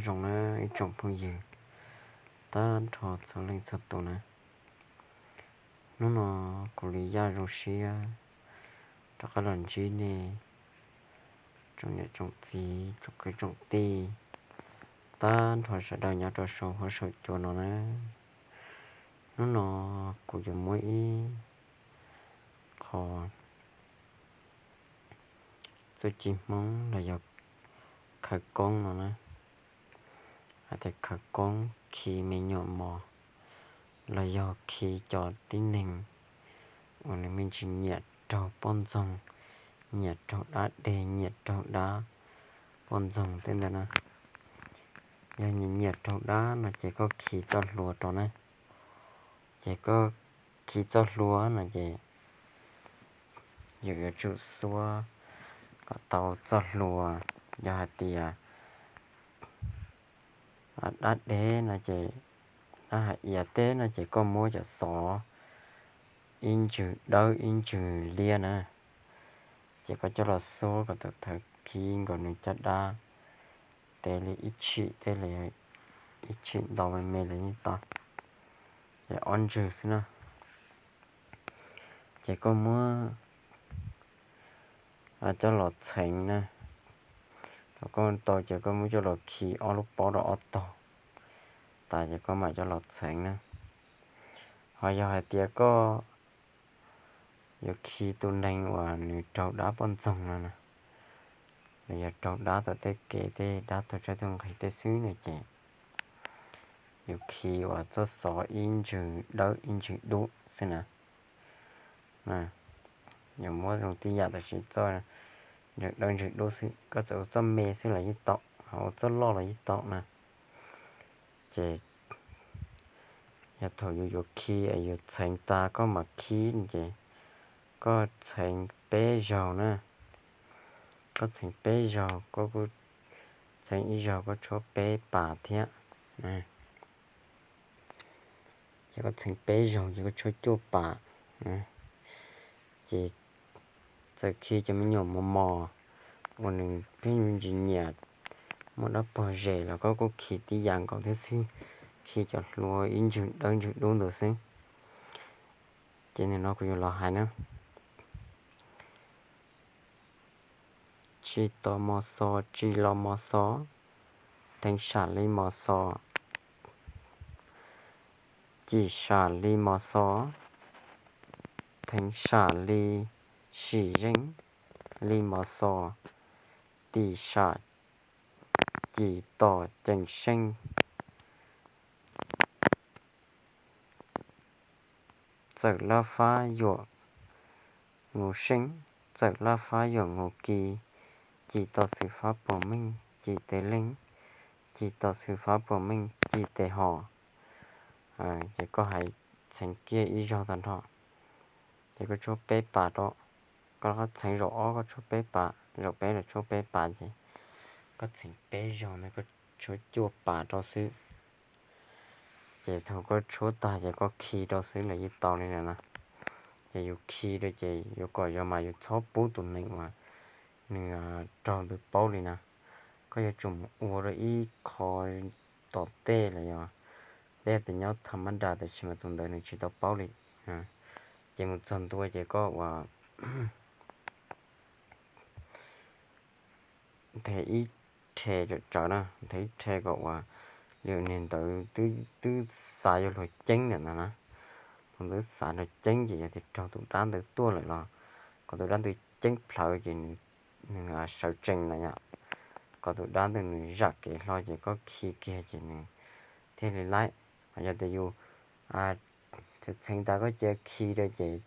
Zoo na ib tsoom phooj ywg tag nrho txhua leej txhua tus na. Hnub no kuv li yaj zoo siab rov qab los ntsib nej tsoom niam tsoom txiv tsoom kwv tsoom tij tag nrho sawv daws nyob rau saum huab saum cua no na. Hnub no kuv yuav muab ib qho txuj ci Hmoob los yog khawv koob no na, hais tias khawv koob khi me nyuam mos los yog khi cov tib neeg uas nws me ntsis nyiam raug poj ntxoog, nyiam raug dab deg, nyiam raug dab poj ntxoog tej ntawd na. Yog nyiam nyiam raug dab no ces koj khi txoj hlua rau na. Ces koj khi txoj hlua no ces yus yuav tsum xuab kom tau txoj hlua. Yog hais tias dab deb no ces, dab hav iav teb no ces koj muab cov xov ib ntsws dawb ib ntsws liab na, ces koj coj los xuab kom tau thawv khi nkaus nws caj dab, tej li ib tshim tej li ib tshim ntau me me li yeej tau, ces ob ntsws xwb na. Ces koj muab coj los txheev na. Thaum koj tau ces koj muab coj los khi ob lub pob rau ob tog tas ces koj mam coj los txheev na. Ho yog hais tias koj yuav khi tus neeg uas nws raug dab poj ntxoog no na, los yog raug dab tom tej kev tej dab tuag tshaib tuag nqhis tej xwb no ces yus khi uas txoj xov ib ntsws dawb ib ntsws dub xwb na. Yus muab zoo tib yam tab sis txoj ntsws dawb ntsws dub xwb, koj txawm ua txoj me xwb los yeej tau, ho ua txoj loj los yeej tau na. Ces yog thaum yus yuav khi es yus txheev tas koj mam khi ces koj txheev peb zaug na. Koj txheev peb zaug, koj kuj txheev ib zaug koj tshuab peb pas thiab. Ces koj txheev peb zaug ces koj tshuab cuaj pas. Ces txawm khi cov me nyuam mos mos uas nws pheej ntsis nyiam muaj dab pog zes los koj kuj khi tib yam nkaus thiab xwb, khi cov hlua ib ntsws dawb ntsws dub ntawd xwb. Ces nim no kuv yuav los hais na. Tsis tos mos xos, tsis los mos xos, theev sam li mos xos, cim sam li mos xos, theev sam li sim zeej li mos xos, tim sam cim tos ceem seej. Txawm laj fab yuam nus seej, txawm laj fab yuam nus ki, cim tos xwm fab puas meej cim tes leej, cim tos xwm fab puas meej cim tes hos. Ces koj hais txheev kiag ib zaug tag nrho, ces koj tshuab peb pas rau. Koj rov qab txheev zaum ob koj tshuab peb pas, zaum peb los tshuab peb pas ces koj txheev peb zaug ntawd koj tshuab cuaj pas rau xwb. Ces thaum koj tshuab tag ces koj khi rau xwb los yeej tau li na. Ces yus khi rau ces yuav kom yog mas yus txhob pub tus neeg uas nws raug ntawd paub li na. Koj yuav tsum mus ua rau ib qho tom tej los yog peb tias nyob tham mab das tab sis mas tus ntawd nws tsis tau paub li. Ces mus txog ntua ces koj ua nthe ib rhe tsawv tsawv na, nthe ib rhe kom ua li niag ntawd twb xav yuav luag ceeb ntawm ntag na. Tus ntawd xav luag ceeb ces yog tias raug tus dab ntawd tuaj lawm los kom tus dab ntawd ceeb plhawv ces nws sawv tsees na yom. Kom tus dab ntawd nws zam kev hlo ces koj khi kiag ces nws thiaj li laib. Yog tias yus txheev tas koj cia khi rau ces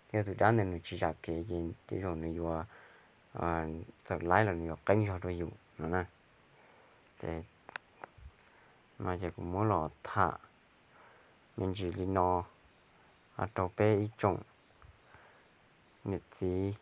tej zaum tus dab ntawd nws tsis zam kev ces tej zaum nws yuav txawm laib los nws yuav qeeb zog rau yus no na. Ces no ces kuv muab los tham me ntsis li no rau peb ib tsoom niam txiv